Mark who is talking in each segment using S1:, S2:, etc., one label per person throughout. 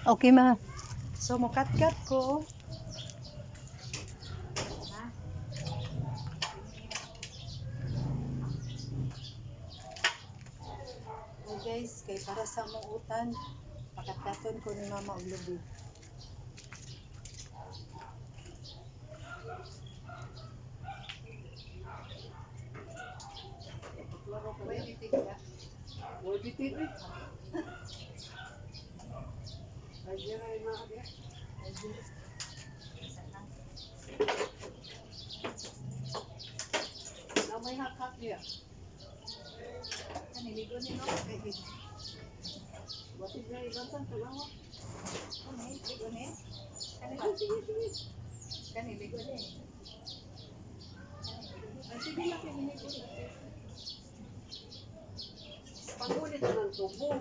S1: Okay ma.
S2: So mukatkat ko. Oh guys, kay para sa among utan, pakatkaton ko ni mama og lubi. Pwede tigla.
S3: Na may hakak niya.
S2: Kaniligo ni no?
S3: Basig na ilantan, tanawa.
S2: Kani, ligo ni. Kani ba?
S3: Sige, sige.
S2: Kani ligo ni.
S3: Ay, sige lang, kay hinigo na. Pangulit na ng tubo.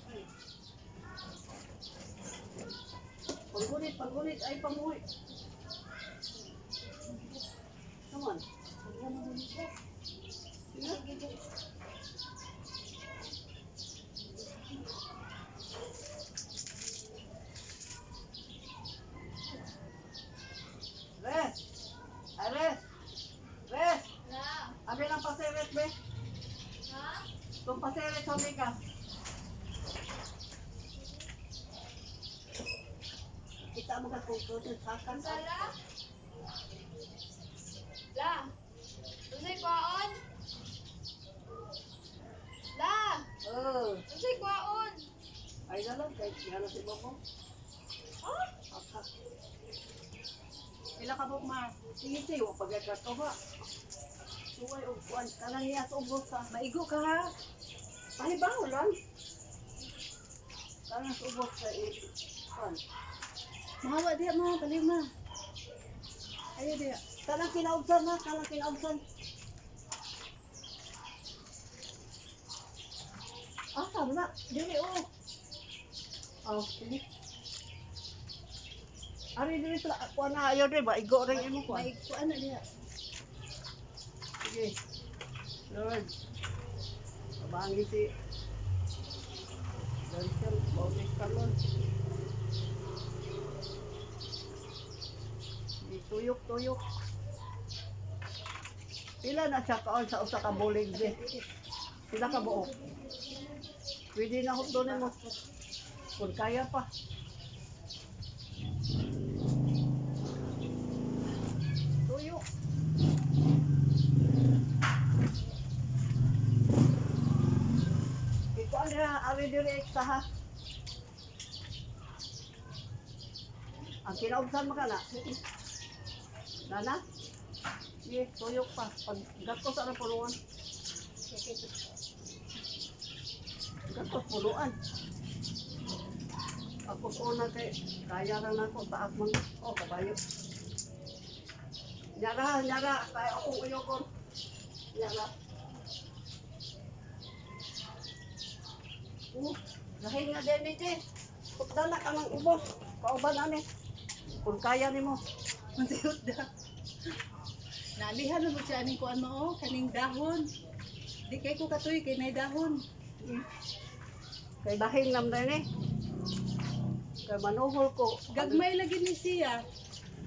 S3: Ay. Panggulit, panggulit, ay pamuhi. Come on. Sige. Res! Ay, res! Res!
S4: Na.
S3: Abi lang paseret, be.
S4: Ha?
S3: Itong paseret sa ka. Kita mo ka kung kung sakan.
S4: Sala? La. Unsay kwaon? La.
S3: Oh.
S4: Unsay kwaon?
S3: Ay na lang, kahit nga na si Bobo.
S4: Ha?
S3: Hak-hak.
S2: Pila ka buok ma?
S3: Sige, sige, huwag pagkakatuwa. Suway o kuwan, kanang niya sa ubos ha.
S2: Maigo ka ha.
S3: Palibaw lang. Kanang sa ubos sa kuwan.
S2: Mahawa diha ma, baliw ma. Ayo diha.
S3: Kanang kinaubsan ha, kanang kinaubsan. Ah, tama na.
S2: Dili oh.
S3: Oh, sige. Ari diri sa kuan na ayaw diri ba igo rin imo kuan.
S2: Maigo ana diha.
S3: Sige. Lord. Tabangi si Denzel Bautista Lord. Sige, tuyok tuyok. Pila na siya kaon sa usa ka bulig di. Pila ka buok. Pwede na hukdo nimo. Kung kaya pa. Tuyok. Ikuan dira ari diri eksa ha. Ang kinaubsan man kana. Nana? Sige, tuyok pa. Pag gatos ang punuan. Gatos punuan. Ako una kay kaya ra nako taas man. Oh, kabayo. Nyara, nyara, kaya akong uyokon. Nyara. Oh, lahi nga din ni Pagdala ka ng ubos. Kauban ani. Kung kaya nimo.
S2: Masihot da. Naalihan na mo siya aning kuan mo oh, kaning dahon. Di kay ko katuy kay nay dahon.
S3: Kay dahil nam din eh. Kay manuhol ko.
S2: Gagmay lagi ni siya.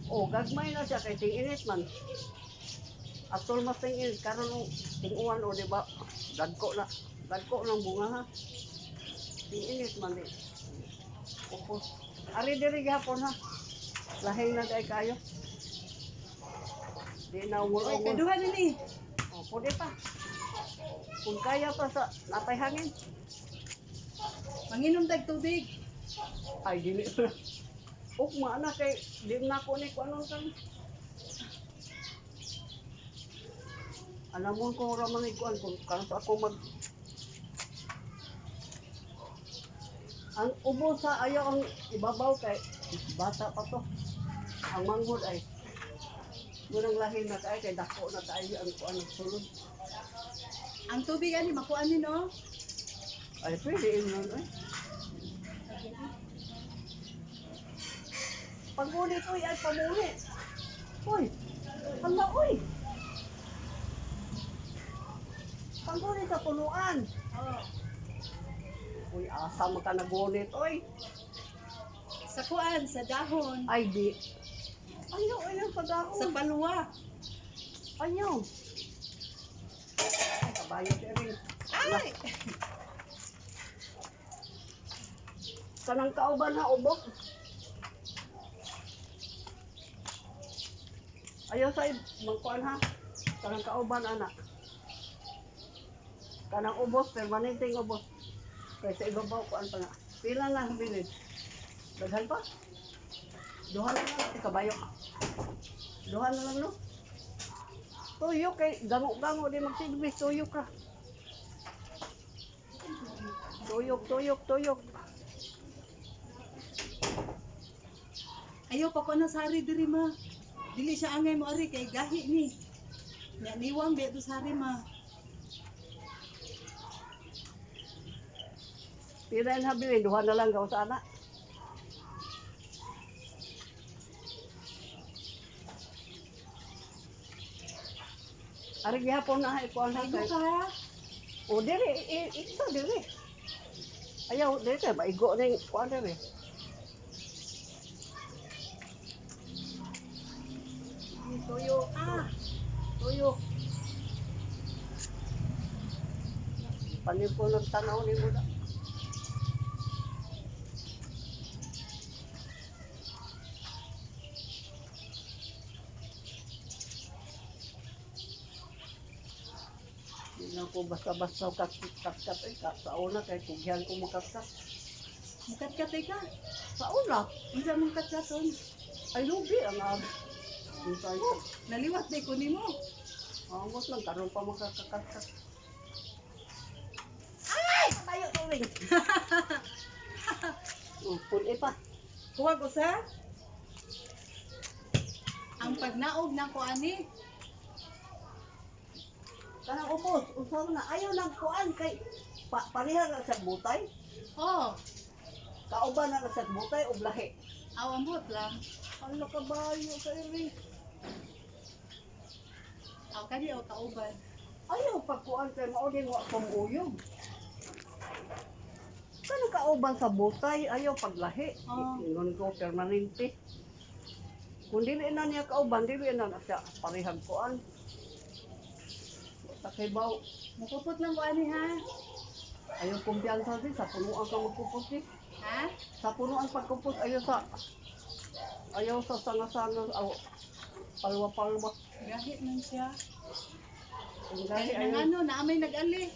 S3: Oh, gagmay na siya kay ting-init man. Atol mas ting-init karon og ting-uwan o di ba? Dagko na. Dagko ng bunga ha. Ting-init man di. Opo. Ari diri gihapon ha. Lahi na kay kayo. Di na
S2: Oy,
S3: ungol-ungol.
S2: kaduha na ni.
S3: Oh, pwede pa. Kung kaya pa sa napay hangin.
S2: Manginom tag tubig.
S3: Ay, dili na. Ugma na kay di na ko ni kuanon kan. Alam mo kung ra man ni kuan kung karon sa ako mag ang ubo sa ayaw ang ibabaw kay bata pa to. Ang manghod ay munang lahi na kay kay dako na kay ang kuan sulod.
S2: Ang tubig ani makuan ni no.
S3: Ay pwede imnon ay. Pag-ulit, uy, ay pamuhi. Uy, hala, uy. Panggunit sa punuan.
S2: Oh.
S3: Uy, asa man ka nagunit, oy.
S2: Sa kuan, sa dahon,
S3: Ay, di. Ayaw, ayaw sa dahon.
S2: sa paluwa.
S3: Ayaw. Ay, kabayo siya rin.
S2: Ay!
S3: Kanang kauban ha, ubok. Ayaw sa mangkuan ha. Kanang kauban ana. Kanang ubos, permanenteng ubos. Kay sa ibabaw kuan pa na. Pila na bilin. Daghan pa? Duha na lang si kabayo. Duha na lang no. Tuyo kay gamo-gamo di magsilbi, tuyo ka. Tuyok, tuyok, tuyok.
S2: Ayaw pa ko na sari diri ma. Dili siya angay mo ari kay gahi ni. Nya niwang biya to sari ma.
S3: Pila na habilin, duha na lang gaw sa ana. Ari gihapon na ikuan ha
S2: Maigo
S3: kay.
S2: ka ha.
S3: O diri isa diri. Ayaw diri kay maigo ning kuan diri. Tuyo,
S2: Ah,
S3: tuyo. Panin ko nagtanaw ni mo na. Di na ko basta-basta kat-kat ay ka. Sa una kay kugyan ko makatkat.
S2: mukat-katay ka.
S3: Sa una
S2: Unsa mong katkaton?
S3: ay lubi ang ab. Unsay ka.
S2: Oh, naliwat day ko nimo.
S3: Angot lang karon pa makakatkat. Ay, tayo tuwing. Oh, puli pa.
S2: Huwag usa. Ang pagnaog ng kuani,
S3: Kanang ubos, unsa man na ayaw nang kuan kay pa, pareha na sa butay.
S2: Oh,
S3: Kauban na sa butay og lahi.
S2: aw ambot lang.
S3: Ano kabayo sa iri?
S2: Aw kani aw kauban.
S3: Ayaw pagkuan kay mao din wa pumuyog. Kanang kauban sa butay ayaw paglahi.
S2: Oo.
S3: Ingon ko permanente. Kung dili na niya kauban, dili na na siya parehag kuan. Sa kibaw,
S2: Mukupot lang kuani ha.
S3: ayaw kumpiyansa di sa punuan ka magkupot di.
S2: Ha?
S3: Sa punuan pagkupot ayaw sa sanga-sanga aw palwa-palwa.
S2: Gahi man siya.
S3: Kung
S2: Kay
S3: gahi
S2: nang
S3: ayaw
S2: ano, naa may nag-ali.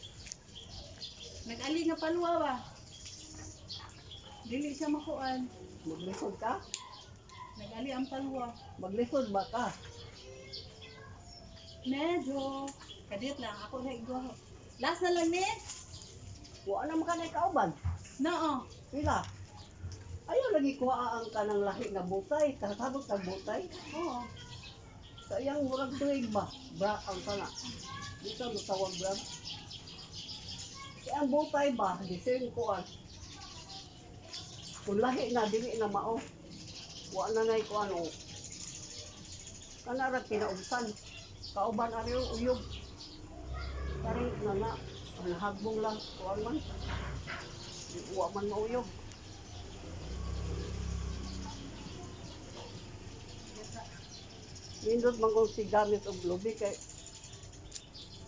S2: Nag-ali nga paluwa ba? Dili siya makuan.
S3: maglisod ka,
S2: Nag-ali ang paluwa.
S3: maglisod ba ka?
S2: Medyo. Kadiyot lang ako na igo. Last na lang ni.
S3: Wa na man kanay kauban.
S2: Noo.
S3: Pila? Ayaw lagi kuha ang kanang lahi nga butay, kasabot kag butay.
S2: Oo.
S3: Sa iyang murag tuig ba? Bra ang kana. Dito matawag bra. Kaya ang butay ba, disin kuan. Kung lahi na dili na mao. Wa na nay kuan o. Kana ra kinaubsan. Kauban ari uyog. Kari na na nahagbong lang kuan man. Di wa man mauyog. Nindot man kung si gamit og lubi kay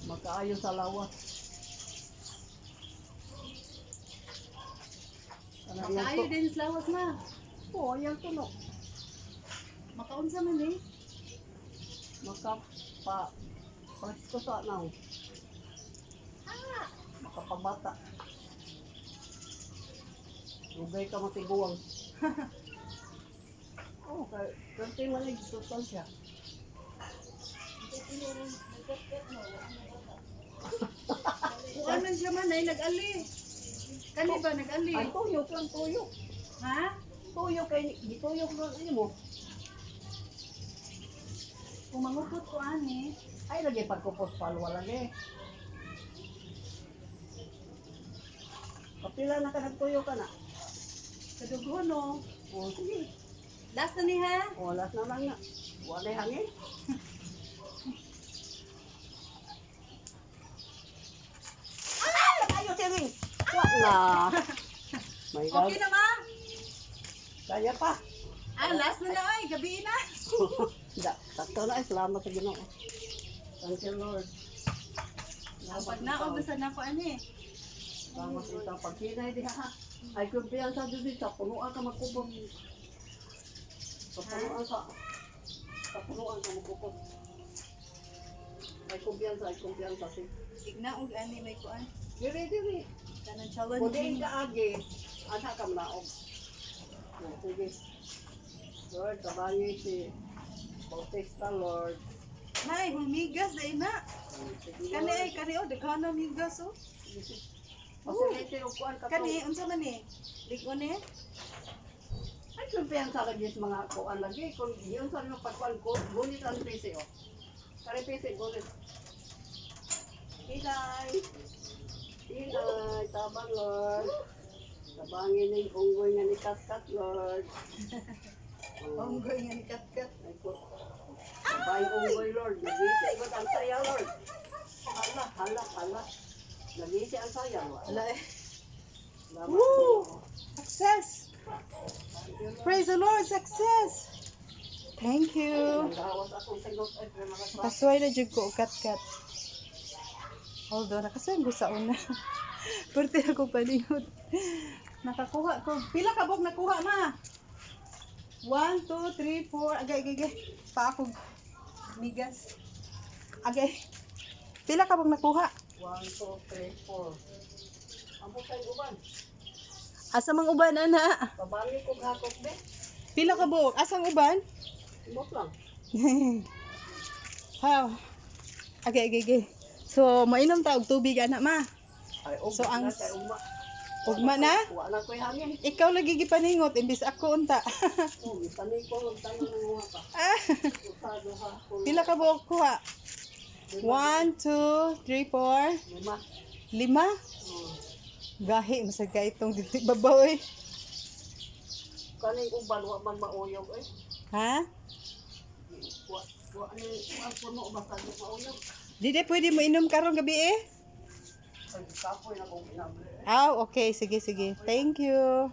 S3: makaayo sa lawas. Kana iyang
S2: Makaayo din sa lawas ma.
S3: Oo, iyang tuno.
S2: Makaunsa man eh.
S3: Makapa presko sa naw.
S2: Ah!
S3: Makapabata. Lugay ka matiguang. Oo, kay perti man ay sustansya.
S2: Kuan man siya man ay nag-ali. Kani ba nag-ali?
S3: Ay, tuyok lang, tuyok.
S2: Ha?
S3: Tuyok kay gituyok lang imo.
S2: Kung mangupot ko ani,
S3: Ay lagi pagkupos palwa lagi. Kapila na ka nagtuyo ka na.
S2: kadughono.
S3: O sige.
S2: Last na ni ha.
S3: Olas na lang na. Wala hangin. na. My God.
S2: Okay na ma?
S3: Kaya pa.
S2: Ah, last na na ay, gabi na.
S3: Da, sakto na. Ay, salamat sa Ginoo. Thank you, Lord.
S2: Ang pagnaog na sa nako ani.
S3: Salamat sa itang paghinay diha ha. Ay, kumpiyansa dito sa punuan ka magkubot. Sa punuan ka. Sa punuan ka magkubot. Ay, kumpiyansa si.
S2: Ignaog ani may kuan.
S3: Diri, diri.
S2: Kanang
S3: Kung diin
S2: challenging.
S3: ka agi, asa ka manaog. Oh, sige. Lord, tabangi si Bautista, Lord.
S2: Nay, humigas dai na.
S3: Oh, sige,
S2: Kani
S3: Lord.
S2: ay kani oh, daghan na migas oh.
S3: Pasilite og kuan ka to.
S2: Kani unsa man ni? Lig-on eh.
S3: Ay, kumpiyansa lagi sa mga kuan lagi. Kung yun sa mga pagkuan ko, gunit ang PC, oh. Kare PC, gunit. Inay! Inay! Tabang, Lord. Tabangin ning unggoy nga ni Katkat, Lord. Oh.
S2: Unggoy nga ni Katkat.
S3: Ay ko. Sabay unggoy, Lord. Nagisi ko ang saya, Lord. Hala, hala, hala. Nagisi ang saya, Lord.
S2: Ala eh.
S3: Salamat
S2: Woo!
S3: sa Ginoo.
S2: Success!
S3: Thank you, Lord.
S2: Praise the Lord, success! Thank you.
S3: Nanggawas akong singot ay pero mga
S2: Nakasuway na jud ko og katkat. Although nakasuway ko sa una. Perti ako palingot. Nakakuha ko. Pila ka buok nakuha ma? 1, 2, 3, 4. Agay, agay, agay. Pa ako migas. Agay. Pila ka buok nakuha?
S3: 1, 2, 3, 4. Amo kay uban.
S2: Asa mang uban ana?
S3: Pabangi ko hakot be.
S2: Pila ka buok? Asang uban?
S3: Imot lang.
S2: How? Okay, okay, okay. So, mainom ta og tubig ana ma.
S3: Ay, ug
S2: So, ang-
S3: na kay ugma.
S2: Ugma na?
S3: Wa na ko'y hangin.
S2: Ikaw lagi gipaningot imbis ako unta.
S3: Oh, mitani ko ang tanan ng mga pa.
S2: Ah,
S3: Usa, duha, tulo,
S2: pila ka buok kuha?
S3: lima.
S2: 1, 2, 3, 4,
S3: Lima.
S2: lima.
S3: Oh.
S2: Gahi masag ka itong dito babaw eh.
S3: Kaning uban wa man mauyog eh.
S2: Ha?
S3: Wa wa ni wa puno basta di mauyog.
S2: Di di pwede mo inom karong gabi eh.
S3: Ay, kapoy na kong inable eh.
S2: Ah, okay, sige sige. Thank you.